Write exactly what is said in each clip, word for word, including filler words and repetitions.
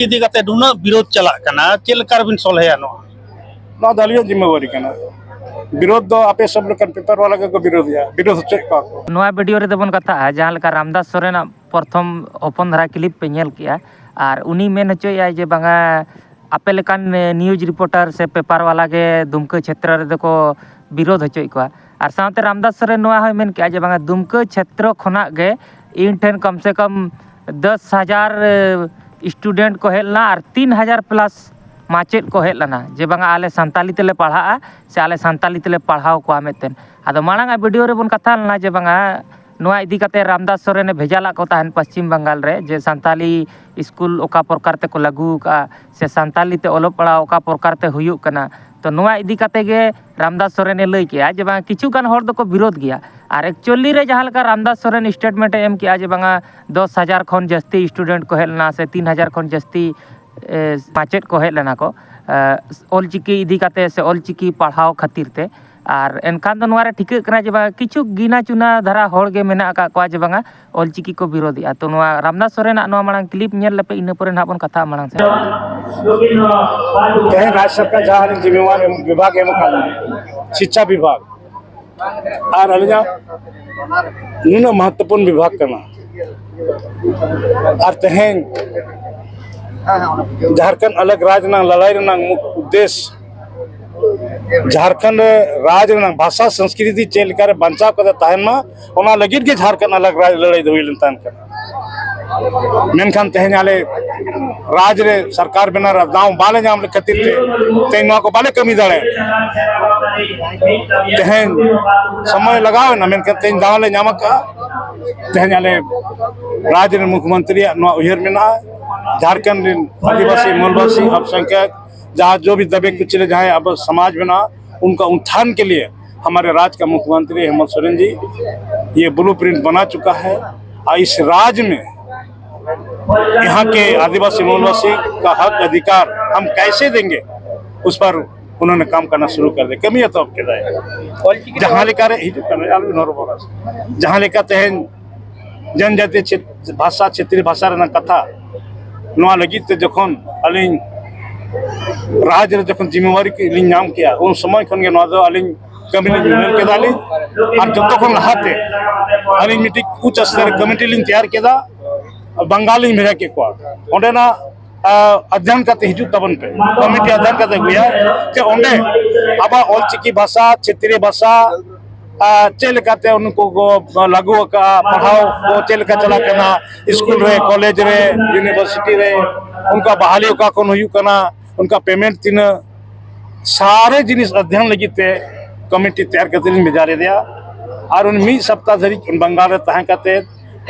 ᱤᱫᱤ ᱠᱟᱛᱮ ᱱᱩᱱᱟᱹᱜ ᱵᱤᱨᱳᱫ ᱪᱟᱞᱟᱜ ᱠᱟᱱᱟ, ᱪᱮᱫ ᱞᱮᱠᱟ ᱨᱮᱵᱤᱱ ᱥᱚᱞᱦᱮᱭᱟ ᱱᱚᱣᱟ? ᱱᱚᱣᱟ ᱫᱚ ᱟᱹᱞᱤᱧᱟᱜ ᱡᱤᱢᱢᱟᱹᱣᱟᱨᱤ ᱠᱟᱱᱟ᱾ ᱵᱤᱨᱳᱫ ᱫᱚ ᱟᱯᱮ ᱥᱚᱵ ᱞᱮᱠᱟᱱ ᱯᱮᱯᱟᱨ ᱵᱟᱞᱟ ᱜᱮᱠᱚ ᱵᱤᱨᱳᱫᱮᱜᱼᱟ, ᱵᱤᱨᱳᱫ ᱦᱚᱪᱚᱭᱮᱫ ᱠᱚᱣᱟ ᱠᱚ᱾ ᱱᱚᱣᱟ ᱵᱷᱤᱰᱤᱭᱳ ᱨᱮᱫᱚ ᱵᱚᱱ ᱠᱟᱛᱷᱟᱜᱼᱟ ᱡᱟᱦᱟᱸ ᱞᱮᱠᱟ ᱨᱟᱢᱫᱟᱥ ᱥᱚᱨᱮᱱᱟᱜ ᱯᱨᱚᱛᱷᱚᱢ ᱦᱚᱯᱚᱱ ᱫᱷᱟᱨᱟ ᱠᱞᱤᱯ ᱯᱮ ᱧᱮᱞ ᱠᱮᱜᱼᱟ, ᱟᱨ ᱩᱱᱤ ᱢᱮᱱ ᱦᱚᱪᱚᱭᱮᱫᱼᱟᱭ ᱡᱮ ᱵᱟᱝᱟ ᱟᱯᱮ ᱞᱮᱠᱟᱱ ᱱᱤᱭᱩᱡᱽ ᱨᱤᱯᱳᱨᱴᱟᱨ ᱥᱮ ᱯᱮᱯᱟᱨ ᱵᱟᱞᱟ ᱜᱮ ᱫᱩᱢᱠᱟᱹ ᱪᱷᱮᱛᱨᱚ ᱨᱮᱫᱚ ᱠᱚ ᱵᱤᱨᱳᱫ ᱦᱚᱪᱚᱭᱮᱫ ᱠᱚᱣᱟ᱾ ᱟᱨ ᱥᱟᱶᱛᱮ ᱨᱟᱢᱫᱟᱥ ᱥᱚᱨᱮᱱ ᱱᱚᱣᱟ ᱦᱚᱸᱭ ᱢᱮᱱ ᱠᱮᱜᱼᱟ ᱡᱮ ᱵᱟᱝᱟ ᱫᱩᱢᱠᱟᱹ ᱪᱷᱮᱛᱨᱚ ᱠᱷᱚᱱᱟᱜ ᱜᱮ ᱤᱧ ᱴᱷᱮᱱ ᱠᱚᱢ ᱥᱮ ᱠᱚᱢ ᱫᱚᱥ ᱦᱟᱡᱟᱨ ᱥᱴᱩᱰᱮᱱᱴ ᱠᱚ ᱦᱮᱡ ᱞᱮᱱᱟ ᱟᱨ ᱛᱤᱱ ᱦᱟᱡᱟᱨ ᱯᱞᱟᱥ ᱢᱟᱪᱮᱫ ᱠᱚ ᱦᱮᱡ ᱞᱮᱱᱟ ᱡᱮ ᱵᱟᱝᱟ ᱟᱞᱮ ᱥᱟᱱᱛᱟᱞᱤ ᱛᱮᱞᱮ ᱯᱟᱲᱦᱟᱜᱼᱟ ᱥᱮ ᱟᱞᱮ ᱥᱟᱱᱛᱟᱞᱤ ᱛᱮᱞᱮ ᱯᱟᱲᱦᱟᱣ ᱠᱚᱣᱟ ᱢᱮᱱᱛᱮ᱾ ᱟᱫᱚ ᱢᱟᱲᱟᱝ ᱟᱜ ᱵᱷᱤᱰᱤᱭᱳ ᱨᱮᱵᱚᱱ ᱠᱟᱛᱷᱟ ᱞᱮᱱᱟ ᱡᱮ ᱵᱟᱝᱟ ᱱᱚᱣᱟ ᱤᱫᱤ ᱠᱟᱛᱮ ᱨᱟᱢᱫᱟᱥ ᱥᱚᱨᱮᱱᱮ ᱵᱷᱮᱡᱟ ᱞᱟᱜ ᱠᱚ ᱛᱟᱦᱮᱱ ᱯᱚᱥᱪᱤᱢ ᱵᱟᱝᱜᱟᱞ ᱨᱮ ᱡᱮ ᱥᱟᱱᱛᱟᱞᱤ ᱥᱠᱩᱞ ᱚᱠᱟ ᱯᱨᱚᱠᱟᱨ ᱛᱮᱠᱚ ᱞᱟᱹᱜᱩ ᱟᱠᱟᱫᱼᱟ ᱥᱮ ᱥᱟᱱᱛᱟᱞᱤ ᱛᱮ ᱚᱞᱚᱜ ᱯᱟᱲᱦᱟᱣ ᱚᱠᱟ ᱯᱨᱚᱠᱟᱨ ᱛᱮ ᱦᱩᱭᱩᱜ ᱠᱟᱱᱟ᱾ ᱛᱚ ᱱᱚᱣᱟ ᱤᱫᱤ ᱠᱟᱛᱮ ᱜᱮ ᱨᱟᱢᱫᱟᱥ ᱥᱚᱨᱮᱱᱮ ᱞᱟᱹᱭ ᱠᱮᱜᱼᱟ ᱡᱮ ᱵᱟᱝᱟ ᱠᱤᱪᱷᱩ ᱜᱟᱱ ᱦᱚᱲ ᱫᱚᱠᱚ ᱵᱤᱨᱳᱫ ᱜᱮᱭᱟ, ᱟᱨ ᱮᱠᱪᱩᱭᱮᱞᱤ ᱨᱮ ᱡᱟᱦᱟᱸ ᱞᱮᱠᱟ ᱨᱟᱢᱫᱟᱥ ᱥᱚᱨᱮᱱ ᱥᱴᱮᱴᱢᱮᱱᱴ ᱮ ᱮᱢ ᱠᱮᱜᱼᱟ ᱡᱮ ᱵᱟᱝᱟ ᱫᱚᱥ ᱦᱟᱡᱟᱨ ᱠᱷᱚᱱ ᱡᱟᱹᱥᱛᱤ ᱥᱴᱩᱰᱮᱱᱴ ᱠᱚ ᱦᱮᱡ ᱞᱮᱱᱟ ᱥᱮ ᱛᱤᱱ ᱦᱟᱡᱟᱨ ᱠᱷᱚᱱ ᱡᱟᱹᱥᱛᱤ ᱮ, ᱢᱟᱪᱮᱫ ᱠᱚ ᱦᱮᱡ ᱞᱮᱱᱟ ᱠᱚ, ᱮ, ᱚᱞᱪᱤᱠᱤ ᱤᱫᱤ ᱠᱟᱛᱮ ᱥᱮ ᱚᱞᱪᱤᱠᱤ ᱯᱟᱲᱦᱟᱣ ᱠᱷᱟᱹᱛᱤᱨ ᱛᱮ᱾ ᱟᱨ ᱮᱱᱠᱷᱟᱱ ᱫᱚ ᱱᱚᱣᱟ ᱨᱮ ᱴᱷᱤᱠᱟᱹᱜ ᱠᱟᱱᱟ ᱡᱮ ᱵᱟᱝ ᱠᱤᱪᱷᱩ ᱜᱤᱱᱟ ᱪᱩᱱᱟ ᱫᱷᱟᱨᱟ ᱦᱚᱲ ᱜᱮ ᱢᱮᱱᱟᱜ ᱟᱠᱟᱫ ᱠᱚᱣᱟ ᱡᱮ ᱵᱟᱝᱟ ᱚᱞᱪᱤᱠᱤ ᱠᱚ ᱵᱤᱨᱳᱫᱮᱜᱼᱟ᱾ ᱛᱚ ᱱᱚᱣᱟ ᱨᱟᱢᱫᱟᱥ ᱥᱚᱨᱮᱱᱟᱜ ᱱᱚᱣᱟ ᱢᱟᱲᱟᱝ ᱠᱞᱤᱯ ᱧᱮᱞ ᱞᱮᱯᱮ, ᱤᱱᱟᱹ ᱯᱚᱨᱮ ᱱᱟᱦᱟᱜ ᱵᱚᱱ ᱠᱟᱛᱷᱟᱜᱼᱟ ᱢᱟᱲᱟᱝ ᱥᱮᱫ᱾ ᱛᱮᱦᱮᱧ ᱨᱟᱡᱽ ᱥᱚᱨᱠᱟᱨ ᱡᱟᱦᱟᱸ ᱡᱤᱢᱢᱮᱣᱟᱨ ᱮᱢ, ᱵᱤᱵᱷᱟᱜᱽ ᱮᱢ ᱟᱠᱟᱫ ᱞᱤᱧᱟ, ᱥᱤᱪᱪᱷᱟ ᱵᱤᱵᱷᱟᱜᱽ, ᱟᱨ ᱟᱹᱞᱤᱧᱟᱜ ᱱᱩᱱᱟᱹᱜ ᱢᱚᱦᱚᱛᱛᱚᱯᱩᱨᱱ ᱵᱤᱵᱷᱟᱜᱽ ᱠᱟᱱᱟ, ᱟᱨ ᱛᱮᱦᱮᱧ ᱡᱷᱟᱲᱠᱷᱚᱸᱰ ᱟᱞᱟᱜᱽ ᱨᱟᱡᱽ ᱨᱮᱱᱟᱜ ᱞᱟᱲᱟᱭ ᱨᱮᱱᱟᱜ ᱢᱩᱠ ᱩᱫᱽᱫᱮᱥ ᱡᱷᱟᱲᱠᱷᱚᱸᱰ ᱨᱮ ᱨᱟᱡᱽ ᱨᱮᱱᱟᱜ ᱵᱷᱟᱥᱟ ᱥᱚᱝᱥᱠᱨᱤᱛᱤ ᱪᱮᱫ ᱞᱮᱠᱟᱨᱮ ᱵᱟᱧᱪᱟᱣ ᱠᱟᱛᱮ ᱛᱟᱦᱮᱱ ᱢᱟ, ᱚᱱᱟ ᱞᱟᱹᱜᱤᱫ ᱜᱮ ᱡᱷᱟᱲᱠᱷᱚᱸᱰ ᱟᱞᱟᱜᱽ ᱨᱟᱡᱽ ᱞᱟᱹᱲᱦᱟᱹᱭ ᱫᱚ ᱦᱩᱭ ᱞᱮᱱ ᱛᱟᱦᱮᱱ ᱠᱟᱱᱟ᱾ ᱢᱮᱱᱠᱷᱟᱱ ᱛᱮᱦᱮᱧ ᱟᱞᱮ ᱨᱟᱡᱽ ᱨᱮ ᱥᱚᱨᱠᱟᱨ ᱵᱮᱱᱟᱣ ᱨᱮ ᱫᱟᱣ ᱵᱟᱞᱮ ᱧᱟᱢ ᱞᱮᱫ ᱠᱷᱟᱹᱛᱤᱨ ᱛᱮ ᱛᱮᱦᱮᱧ ᱱᱚᱣᱟ ᱠᱚ ᱵᱟᱞᱮ ᱠᱟᱹᱢᱤ ᱫᱟᱲᱮᱭᱟᱜᱼᱟ᱾ ᱛᱮᱦᱮᱧ ᱥᱚᱢᱚᱭ ᱞᱟᱜᱟᱣ ᱮᱱᱟ, ᱢᱮᱱᱠᱷᱟᱱ ᱛᱮᱦᱮᱧ ᱫᱟᱣ ᱞᱮ ᱧᱟᱢ ᱟᱠᱟᱫᱼᱟ᱾ ᱛᱮᱦᱮᱧ ᱟᱞᱮ ᱨᱟᱡᱽ ᱨᱮᱱ ᱢᱩᱠᱷᱭᱚᱢᱚᱱᱛᱨᱤᱭᱟᱜ ᱱᱚᱣᱟ ᱩᱭᱦᱟᱹᱨ ᱢᱮᱱᱟᱜᱼᱟ, ᱡᱷᱟᱲᱠᱷᱚᱸᱰ ᱨᱮᱱ ᱟᱹᱫᱤᱵᱟᱹᱥᱤ, ᱢᱩᱞᱵᱟᱹᱥᱤ, ᱟᱞᱯᱚᱥᱚᱝᱠᱷᱭᱚᱠ, ᱡᱟᱦᱟᱸ ᱡᱚ ᱵᱤᱫᱽᱫᱟ ᱵᱮᱠ ᱠᱚ ᱪᱮᱫ ᱡᱟᱦᱟᱸᱭ ᱟᱵᱚ ᱥᱚᱢᱟᱡᱽ ᱢᱮᱱᱟᱜᱼᱟ, ᱩᱱᱠᱟ ᱩᱛᱛᱷᱟᱱ ᱠᱮ ᱞᱤᱭᱮ ᱦᱟᱢᱟᱨᱮ ᱨᱟᱡᱽ ᱠᱟ ᱢᱩᱠᱷᱭᱚᱢᱚᱱᱛᱨᱤ ᱦᱮᱢᱚᱱᱛ ᱥᱚᱨᱮᱱ ᱡᱤ ᱭᱮ ᱵᱞᱩ ᱯᱨᱤᱱᱴ ᱵᱟᱱᱟ ᱪᱩᱠᱟ ᱦᱟᱭ, ᱟᱨ ᱤᱥ ᱨᱟᱡᱽ ᱢᱮ ᱭᱟᱦᱟᱸ ᱠᱮ ᱟᱹᱫᱤᱵᱟᱹᱥᱤ ᱢᱩᱞᱵᱟᱹᱥᱤ ᱠᱟ ᱦᱚᱠ ᱚᱫᱷᱤᱠᱟᱨ ᱦᱟᱢ ᱠᱟᱭᱥᱮ ᱫᱮᱝᱜᱮ, ᱩᱥ ᱯᱟᱨ ᱩᱱᱦᱚᱸᱱᱮ ᱠᱟᱢ ᱠᱟᱨᱱᱟ ᱥᱩᱨᱩ ᱠᱟᱨ ᱫᱮ, ᱠᱟᱹᱢᱤ ᱮᱛᱚᱦᱚᱵ ᱠᱮᱫᱟᱭ᱾ ᱡᱟᱦᱟᱸ ᱞᱮᱠᱟᱨᱮ ᱦᱤᱡᱩᱜ ᱠᱟᱱᱟ, ᱟᱞᱚ ᱱᱚᱨᱵᱷᱟᱥ᱾ ᱡᱟᱦᱟᱸ ᱞᱮᱠᱟ ᱛᱮᱦᱮᱧ ᱡᱚᱱᱡᱟᱛᱤ ᱪᱷᱮᱛ-, ᱵᱷᱟᱥᱟ, ᱪᱷᱮᱛᱨᱤ ᱵᱷᱟᱥᱟ ᱨᱮᱱᱟᱜ ᱠᱟᱛᱷᱟ ᱱᱚᱣᱟ ᱞᱟᱹᱜᱤᱫ ᱛᱮ ᱡᱚᱠᱷᱚᱱ ᱟᱹᱞᱤᱧ ᱨᱟᱡᱽ ᱨᱮ ᱡᱚᱠᱷᱚᱱ ᱡᱤᱢᱢᱮᱣᱟᱨᱤ ᱠᱚ ᱞᱤᱧ ᱧᱟᱢ ᱠᱮᱜᱼᱟ, ᱩᱱ ᱥᱚᱢᱚᱭ ᱠᱷᱚᱱ ᱜᱮ ᱱᱚᱣᱟ ᱫᱚ ᱟᱹᱞᱤᱧ ᱠᱟᱹᱢᱤ ᱞᱤᱧ ᱧᱮᱞ ᱠᱮᱫᱟ ᱞᱤᱧ᱾ ᱟᱨ ᱡᱚᱛᱚ ᱠᱷᱚᱱ ᱞᱟᱦᱟᱛᱮ ᱟᱹᱞᱤᱧ ᱢᱤᱫᱴᱤᱡ ᱩᱪ ᱥᱛᱚᱨ ᱠᱚᱢᱤᱴᱤ ᱞᱤᱧ ᱛᱮᱭᱟᱨ ᱠᱮᱫᱟ, ᱵᱟᱝᱜᱟᱞ ᱞᱤᱧ ᱵᱷᱮᱡᱟ ᱠᱮᱫ ᱠᱚᱣᱟ᱾ ᱚᱸᱰᱮᱱᱟᱜ ᱟᱨ ᱚᱫᱷᱭᱚᱱ ᱠᱟᱛᱮ ᱦᱤᱡᱩᱜ ᱛᱟᱵᱚᱱ ᱯᱮ, ᱠᱚᱢᱤᱴᱤ ᱚᱫᱷᱭᱚᱱ ᱠᱟᱛᱮ ᱟᱹᱜᱩᱭᱟ ᱡᱮ ᱚᱸᱰᱮ ᱟᱵᱚᱣᱟᱜ ᱚᱞᱪᱤᱠᱤ ᱵᱷᱟᱥᱟ, ᱪᱷᱮᱛᱨᱤᱭᱚ ᱵᱷᱟᱥᱟ, ᱟᱨ ᱪᱮᱫ ᱞᱮᱠᱟᱛᱮ ᱩᱱᱠᱩ ᱠᱚ ᱞᱟᱹᱜᱩ ᱟᱠᱟᱫᱼᱟ, ᱯᱟᱲᱦᱟᱣ ᱠᱚ ᱪᱮᱫ ᱞᱮᱠᱟ ᱪᱟᱞᱟᱜ ᱠᱟᱱᱟ, ᱥᱠᱩᱞ ᱨᱮ, ᱠᱚᱞᱮᱡᱽ ᱨᱮ, ᱤᱭᱩᱱᱤᱵᱷᱟᱨᱥᱤᱴᱤ ᱨᱮ, ᱚᱱᱠᱟ ᱵᱟᱦᱟᱞᱤ ᱚᱠᱟ ᱠᱷᱚᱱ ᱦᱩᱭᱩᱜ ᱠᱟᱱᱟ, ᱚᱱᱠᱟ ᱯᱮᱢᱮᱱᱴ ᱛᱤᱱᱟᱹᱜ, ᱥᱟᱨᱮ ᱡᱤᱱᱤᱥ ᱚᱫᱷᱭᱚᱱ ᱞᱟᱹᱜᱤᱫ ᱛᱮ ᱠᱚᱢᱤᱴᱤ ᱛᱮᱭᱟᱨ ᱠᱟᱛᱮ ᱞᱤᱧ ᱵᱷᱮᱡᱟ ᱞᱮᱫᱮᱭᱟ᱾ ᱟᱨ ᱩᱱᱤ ᱢᱤᱫ ᱥᱚᱯᱛᱟᱦ ᱫᱷᱟᱹᱨᱤᱡ ᱵᱟᱝᱜᱟᱞ ᱨᱮ ᱛᱟᱦᱮᱸ ᱠᱟᱛᱮ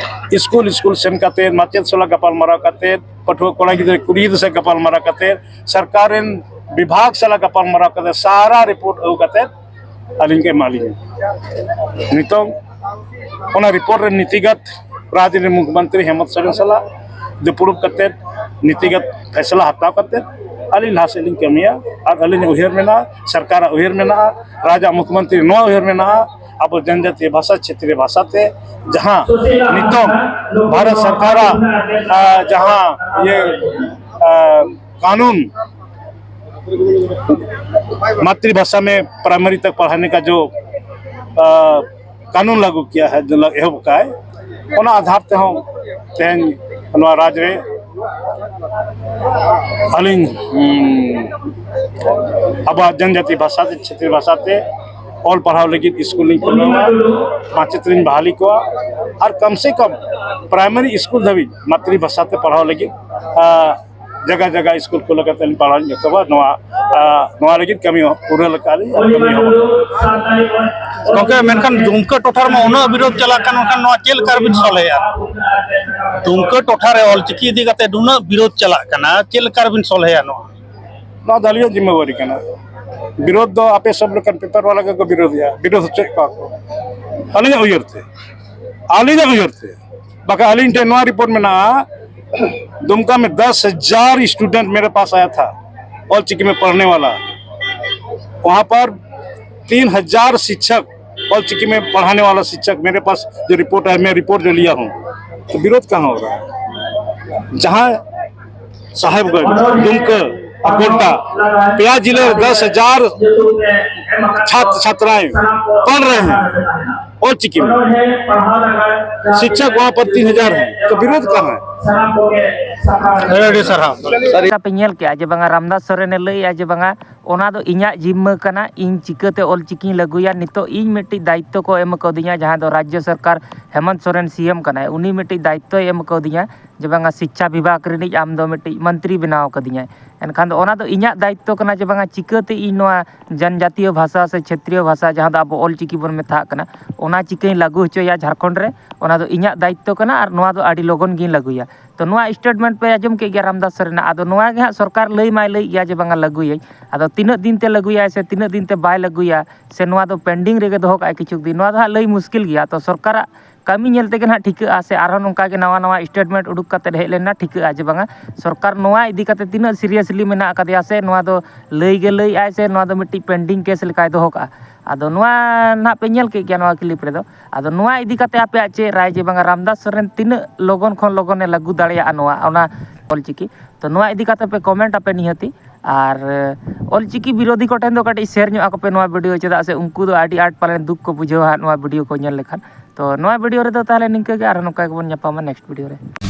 ᱥᱠᱩᱞ ᱥᱠᱩᱞ ᱥᱮᱱ ᱠᱟᱛᱮ ᱢᱟᱪᱮᱫ ᱥᱟᱞᱟᱜ ᱜᱟᱯᱟᱞ ᱢᱟᱨᱟᱣ ᱠᱟᱛᱮ, ᱯᱟᱹᱴᱷᱩᱣᱟᱹ ᱠᱚᱲᱟ ᱜᱤᱫᱽᱨᱟᱹ ᱠᱩᱲᱤ ᱜᱤᱫᱽᱨᱟᱹ ᱥᱟᱞᱟᱜ ᱜᱟᱯᱟᱞ ᱢᱟᱨᱟᱣ ᱠᱟᱛᱮ, ᱥᱚᱨᱠᱟᱨ ᱨᱮᱱ ᱵᱤᱵᱷᱟᱜᱽ ᱥᱟᱞᱟᱜ ᱜᱟᱯᱟᱞ ᱢᱟᱨᱟᱣ ᱠᱟᱛᱮ, ᱥᱟᱨᱟ ᱨᱤᱯᱳᱨᱴ ᱟᱹᱜᱩ ᱠᱟᱛᱮ ᱟᱹᱞᱤᱧ ᱠᱚ ᱮᱢᱟ ᱞᱤᱧᱟ᱾ ᱱᱤᱛᱚᱝ ᱚᱱᱟ ᱨᱤᱯᱳᱨᱴ ᱨᱮ ᱱᱤᱛᱤᱜᱚᱛ ᱨᱟᱡᱽ ᱨᱮᱱ ᱢᱩᱠᱷᱭᱚᱢᱚᱱᱛᱨᱤ ᱦᱮᱢᱚᱱᱛ ᱥᱚᱨᱮᱱ ᱥᱟᱞᱟᱜ ᱫᱩᱯᱲᱩᱵ ᱠᱟᱛᱮ, ᱱᱤᱛᱤᱜᱚᱛ ᱯᱷᱮᱥᱞᱟ ᱦᱟᱛᱟᱣ ᱠᱟᱛᱮ ᱟᱹᱞᱤᱧ ᱞᱟᱦᱟ ᱥᱮᱫ ᱞᱤᱧ ᱠᱟᱹᱢᱤᱭᱟ᱾ ᱟᱨ ᱟᱹᱞᱤᱧᱟᱜ ᱩᱭᱦᱟᱹᱨ ᱢᱮᱱᱟᱜᱼᱟ, ᱥᱚᱨᱠᱟᱨᱟᱜ ᱩᱭᱦᱟᱹᱨ ᱢᱮᱱᱟᱜᱼᱟ, ᱨᱟᱡᱽ ᱟᱜ ᱢᱩᱠᱷᱭᱚᱢᱚᱱᱛᱨᱤ ᱱᱚᱣᱟ ᱩᱭᱦᱟᱹᱨ ᱢᱮᱱᱟᱜᱼᱟ, ᱟᱵᱚ ᱡᱚᱱᱡᱟᱛᱤᱭᱚ ᱵᱷᱟᱥᱟ, ᱪᱷᱮᱛᱨᱤᱭᱚ ᱵᱷᱟᱥᱟ ᱛᱮ ᱡᱟᱦᱟᱸ ᱱᱤᱛᱚᱝ ᱵᱷᱟᱨᱚᱛ ᱥᱚᱨᱠᱟᱨᱟᱜ, ᱟ, ᱡᱟᱦᱟᱸ ᱤᱭᱟᱹ, ᱟ, ᱠᱟᱹᱱᱩᱱ मातृभाषा में प्राइमरी तक पढ़ाने का जो, आ, कानून लागू किया है, जो ला-, ᱮᱦᱚᱵ ᱟᱠᱟᱫ, ᱚᱱᱟ ᱟᱫᱷᱟᱨ ᱛᱮᱦᱚᱸ ᱛᱮᱦᱮᱧ ᱱᱚᱣᱟ ᱨᱟᱡᱽ ᱨᱮ ᱟᱹᱞᱤᱧ, ᱩᱸ, ᱟᱵᱚᱣᱟᱜ ᱡᱚᱱᱡᱟᱛᱤ ᱵᱷᱟᱥᱟ ᱛᱮ, ᱪᱷᱮᱛᱨᱤ ᱵᱷᱟᱥᱟ ᱛᱮ ᱚᱞ ᱯᱟᱲᱦᱟᱣ ᱞᱟᱹᱜᱤᱫ ᱥᱠᱩᱞ ᱞᱤᱧ ᱠᱷᱩᱞᱟᱹᱣᱟ, ᱢᱟᱪᱮᱫ ᱞᱤᱧ ᱵᱟᱦᱟᱞᱤ ᱠᱚᱣᱟ᱾ ᱟᱨ ᱠᱚᱢ ᱥᱮ ᱠᱚᱢ ᱯᱨᱟᱭᱢᱟᱨᱤ ᱥᱠᱩᱞ ᱫᱷᱟᱹᱵᱤᱡ ᱢᱟᱛᱨᱤ ᱵᱷᱟᱥᱟ ᱛᱮ ᱯᱟᱲᱦᱟᱣ ᱞᱟᱹᱜᱤᱫ, ᱟ, ᱡᱟᱭᱜᱟ ᱡᱟᱭᱜᱟ ᱥᱠᱩᱞ ᱠᱷᱩᱞᱟᱹᱣ ᱠᱟᱛᱮ ᱞᱤᱧ ᱯᱟᱲᱦᱟᱣ ᱞᱤᱧ ᱮᱛᱚᱦᱚᱵᱟ᱾ ᱱᱚᱣᱟ, ᱟ, ᱱᱚᱣᱟ ᱞᱟᱹᱜᱤᱫ ᱠᱟᱹᱢᱤ ᱯᱩᱨᱟᱹᱣ ᱞᱮᱠᱟ ᱞᱤᱧ ᱟᱨ ᱠᱟᱹᱢᱤ ᱮᱦᱚᱵᱟ᱾ ᱜᱚᱢᱠᱮ, ᱢᱮᱱᱠᱷᱟᱱ ᱫᱩᱢᱠᱟᱹ ᱴᱚᱴᱷᱟ ᱨᱮᱢᱟ ᱩᱱᱟᱹᱜ ᱵᱤᱨᱳᱫ ᱪᱟᱞᱟᱜ ᱠᱟᱱ, ᱢᱮᱱᱠᱷᱟᱱ ᱱᱚᱣᱟ ᱪᱮᱫ ᱞᱮᱠᱟ ᱨᱮᱵᱤᱱ ᱥᱚᱞᱦᱮᱭᱟ? ᱫᱩᱢᱠᱟᱹ ᱴᱚᱴᱷᱟ ᱨᱮ ᱚᱞᱪᱤᱠᱤ ᱤᱫᱤ ᱠᱟᱛᱮ ᱱᱩᱱᱟᱹᱜ ᱵᱤᱨᱳᱫ ᱪᱟᱞᱟᱜ ᱠᱟᱱᱟ, ᱪᱮᱫ ᱞᱮᱠᱟ ᱨᱮᱵᱤᱱ ᱥᱚᱞᱦᱮᱭᱟ ᱱᱚᱣᱟ? ᱱᱚᱣᱟ ᱫᱚ ᱟᱹᱞᱤᱧᱟᱜ ᱡᱤᱢᱢᱟᱹᱣᱟᱨᱤ ᱠᱟᱱᱟ᱾ ᱵᱤᱨᱳᱫ ᱫᱚ ᱟᱯᱮ ᱥᱚᱵ ᱞᱮᱠᱟᱱ ᱯᱮᱯᱟᱨ ᱵᱟᱞᱟ ᱜᱮᱠᱚ ᱵᱤᱨᱳᱫᱮᱜᱼᱟ, ᱵᱤᱨᱳᱫ ᱦᱚᱪᱚᱭᱮᱫ ᱠᱚᱣᱟ ᱠᱚ᱾ ᱟᱹᱞᱤᱧᱟᱜ ᱩᱭᱦᱟᱹᱨ ᱛᱮ, ᱟᱹᱞᱤᱧᱟᱜ ᱩᱭᱦᱟᱹᱨ ᱛᱮ, ᱵᱟᱠᱷᱟᱱ ᱟᱹᱞᱤᱧ ᱴᱷᱮᱱ ᱱᱚᱣᱟ ᱨᱤᱯᱳᱨᱴ ᱢᱮᱱᱟᱜᱼᱟ, दुमका में दस हज़ार स्टूडेंट मेरे पास आया था ऑल चिकी में पढ़ने वाला। वहाँ पर तीन हज़ार शिक्षक, ऑल चिकी में पढ़ाने वाला शिक्षक, मेरे पास जो रिपोर्ट है, मैं रिपोर्ट जो लिया हूँ, तो विरोध कहाँ हो रहा है? जहाँ साहेबगंज, दुमका, गोड्डा, प्याज जिले में दस हजार छात्र छात्राएं पढ़ रहे हैं ऑल चिकी में। शिक्षक वहाँ पर तीन हजार हैं, तो विरोध कहाँ है? ᱞᱮᱠᱟ ᱯᱮ ᱧᱮᱞ ᱠᱮᱜᱼᱟ ᱡᱮ ᱵᱟᱝᱟ ᱨᱟᱢᱫᱟᱥ ᱥᱚᱨᱮᱱᱮ ᱞᱟᱹᱭᱮᱜᱼᱟ ᱡᱮ ᱵᱟᱝᱟ ᱚᱱᱟ ᱫᱚ ᱤᱧᱟᱹᱜ ᱡᱤᱢᱢᱟᱹ ᱠᱟᱱᱟ, ᱤᱧ ᱪᱤᱠᱟᱹᱛᱮ ᱚᱞ ᱪᱤᱠᱤᱧ ᱞᱟᱹᱜᱩᱭᱟ? ᱱᱤᱛᱚᱜ ᱤᱧ ᱢᱤᱫᱴᱤᱡ ᱫᱟᱭᱤᱛᱛᱚ ᱠᱚ ᱮᱢ ᱠᱟᱣᱫᱤᱧᱟ, ᱡᱟᱦᱟᱸ ᱫᱚ ᱨᱟᱡᱽᱡᱚ ᱥᱚᱨᱠᱟᱨ ᱦᱮᱢᱚᱱᱛ ᱥᱚᱨᱮᱱ ᱥᱤ ᱮᱢ ᱠᱟᱱᱟᱭ, ᱩᱱᱤ ᱢᱤᱫᱴᱤᱡ ᱫᱟᱭᱤᱛᱛᱚᱭ ᱮᱢ ᱠᱟᱣᱫᱤᱧᱟ ᱡᱮ ᱵᱟᱝᱟ ᱥᱤᱪᱪᱷᱟ ᱵᱤᱵᱷᱟᱜᱽ ᱨᱤᱱᱤᱡ ᱟᱢ ᱫᱚ ᱢᱤᱫᱴᱤᱡ ᱢᱚᱱᱛᱨᱤ ᱵᱮᱱᱟᱣ ᱠᱟᱫᱤᱧᱟᱭ᱾ ᱮᱱᱠᱷᱟᱱ ᱫᱚ ᱚᱱᱟ ᱫᱚ ᱤᱧᱟᱹᱜ ᱫᱟᱭᱤᱛᱛᱚ ᱠᱟᱱᱟ ᱡᱮ ᱵᱟᱝᱟ ᱪᱤᱠᱟᱹᱛᱮ ᱤᱧ ᱱᱚᱣᱟ ᱡᱟᱱᱡᱟᱛᱤᱭᱚ ᱵᱷᱟᱥᱟ ᱥᱮ ᱪᱷᱮᱛᱨᱤᱭᱚ ᱵᱷᱟᱥᱟ, ᱡᱟᱦᱟᱸ ᱫᱚ ᱟᱵᱚ ᱚᱞ ᱪᱤᱠᱤ ᱵᱚᱱ ᱢᱮᱛᱟᱜ ᱠᱟᱱᱟ, ᱚᱱᱟ ᱪᱤᱠᱟᱹᱧ ᱞᱟᱹᱜᱩ ᱦᱚᱪᱚᱭᱟ ᱡᱷᱟᱲᱠᱷᱚᱸᱰ ᱨᱮ, ᱚᱱᱟ ᱫᱚ ᱤᱧᱟᱹᱜ ᱫᱟᱭᱤᱛᱛᱚ ᱠᱟᱱᱟ ᱟᱨ ᱱᱚᱣᱟ ᱫᱚ ᱟᱹᱰᱤ ᱞᱚᱜᱚᱱ ᱜᱤᱧ ᱞᱟᱹᱜᱩᱭᱟ᱾ ᱛᱚ ᱱᱚᱣᱟ ᱥᱴᱮᱴᱢᱮᱱᱴ ᱯᱮ ᱟᱸᱡᱚᱢ ᱠᱮᱫ ᱜᱮᱭᱟ ᱨᱟᱢᱫᱟᱥ ᱥᱚᱨᱮᱱᱟᱜ᱾ ᱟᱫᱚ ᱱᱚᱣᱟ ᱜᱮ ᱦᱟᱸᱜ ᱥᱚᱨᱠᱟᱨ ᱞᱟᱹᱭ ᱢᱟᱭ ᱞᱟᱹᱭᱮᱫ ᱜᱮᱭᱟ ᱡᱮ ᱵᱟᱝᱟ ᱞᱟᱹᱜᱩᱭᱟᱹᱧ᱾ ᱟᱫᱚ ᱛᱤᱱᱟᱹᱜ ᱫᱤᱱ ᱛᱮ ᱞᱟᱹᱜᱩᱭᱟᱭ ᱥᱮ ᱛᱤᱱᱟᱹᱜ ᱫᱤᱱ ᱛᱮ ᱵᱟᱭ ᱞᱟᱹᱜᱩᱭᱟ ᱥᱮ ᱱᱚᱣᱟ ᱫᱚ ᱯᱮᱱᱰᱤᱝ ᱨᱮᱜᱮ ᱫᱚᱦᱚ ᱠᱟᱜᱼᱟᱭ ᱠᱤᱪᱷᱩ ᱫᱤᱱ, ᱱᱚᱣᱟ ᱫᱚ ᱦᱟᱸᱜ ᱞᱟᱹᱭ ᱢᱩᱥᱠᱤᱞ ᱜᱮᱭᱟ᱾ ᱛᱚ ᱥᱚᱨᱠᱟᱨᱟᱜ ᱠᱟᱹᱢᱤ ᱧᱮᱞ ᱛᱮᱜᱮ ᱱᱟᱦᱟᱜ ᱴᱷᱤᱠᱟᱹᱜᱼᱟ ᱥᱮ ᱟᱨᱦᱚᱸ ᱱᱚᱝᱠᱟ ᱜᱮ ᱱᱟᱣᱟ ᱱᱟᱣᱟ ᱥᱴᱮᱴᱢᱮᱱᱴ ᱩᱰᱩᱠ ᱠᱟᱛᱮ ᱦᱮᱡ ᱞᱮᱱᱟ ᱴᱷᱤᱠᱟᱹᱜᱼᱟ ᱡᱮ ᱵᱟᱝᱟ ᱥᱚᱨᱠᱟᱨ ᱱᱚᱣᱟ ᱤᱫᱤ ᱠᱟᱛᱮ ᱛᱤᱱᱟᱹᱜ ᱥᱤᱨᱤᱭᱟᱥᱞᱤ ᱢᱮᱱᱟᱜ ᱟᱠᱟᱫᱮᱭᱟ ᱥᱮ ᱱᱚᱣᱟ ᱫᱚ ᱞᱟᱹᱭ ᱜᱮ ᱞᱟᱹᱭᱮᱫᱼᱟᱭ ᱥᱮ ᱱᱚᱣᱟ ᱫᱚ ᱢᱤᱫᱴᱤᱡ ᱯᱮᱱᱰᱤᱝ ᱠᱮᱥ ᱞᱮᱠᱟᱭ ᱫᱚᱦᱚ ᱠᱟᱜᱼᱟ᱾ ᱟᱫᱚ ᱱᱚᱣᱟ ᱱᱟᱦᱟᱜ ᱯᱮ ᱧᱮᱞ ᱠᱮᱫ ᱜᱮᱭᱟ ᱱᱚᱣᱟ ᱠᱞᱤᱯ ᱨᱮᱫᱚ᱾ ᱟᱫᱚ ᱱᱚᱣᱟ ᱤᱫᱤ ᱠᱟᱛᱮ ᱟᱯᱮᱭᱟᱜ ᱪᱮᱫ ᱨᱟᱭ ᱡᱮ ᱵᱟᱝᱟ ᱨᱟᱢᱫᱟᱥ ᱥᱚᱨᱮᱱ ᱛᱤᱱᱟᱹᱜ ᱞᱚᱜᱚᱱ ᱠᱷᱚᱱ ᱞᱚᱜᱚᱱᱮ ᱞᱟᱹᱜᱩ ᱫᱟᱲᱮᱭᱟᱜᱼᱟ ᱱᱚᱣᱟ ᱚᱱᱟ ᱚᱞᱪᱤᱠᱤ? ᱛᱚ ᱱᱚᱣᱟ ᱤᱫᱤ ᱠᱟᱛᱮ ᱯᱮ ᱠᱚᱢᱮᱱᱴ ᱟᱯᱮ ᱱᱤᱦᱟᱹᱛᱤ᱾ ᱟᱨ ᱚᱞᱪᱤᱠᱤ ᱵᱤᱨᱳᱫᱷᱤ ᱠᱚᱴᱷᱮᱱ ᱫᱚ ᱠᱟᱹᱴᱤᱡ ᱥᱮᱭᱟᱨ ᱧᱚᱜ ᱟᱠᱚ ᱯᱮ ᱱᱚᱣᱟ ᱵᱷᱤᱰᱤᱭᱳ, ᱪᱮᱫᱟᱜ ᱥᱮ ᱩᱱᱠᱩ ᱫᱚ ᱟᱹᱰᱤ ᱟᱸᱴ ᱯᱟᱞᱮᱱ ᱫᱩᱠ ᱠᱚ ᱵᱩᱡᱷᱟᱹᱣᱟ ᱦᱟᱸᱜ ᱱᱚᱣᱟ ᱵᱷᱤᱰᱤᱭᱳ ᱠᱚ ᱧᱮᱞ ᱞᱮᱠᱷᱟᱱ᱾ ᱛᱚ ᱱᱚᱣᱟ ᱵᱷᱤᱰᱤᱭᱳ ᱨᱮᱫᱚ ᱛᱟᱦᱚᱞᱮ ᱱᱤᱝᱠᱟᱹ ᱜᱮ, ᱟᱨᱦᱚᱸ ᱱᱚᱝᱠᱟ ᱜᱮᱵᱚᱱ ᱧᱟᱯᱟᱢᱟ ᱱᱮᱠᱥᱴ ᱵᱷᱤᱰᱤᱭᱳ ᱨᱮ᱾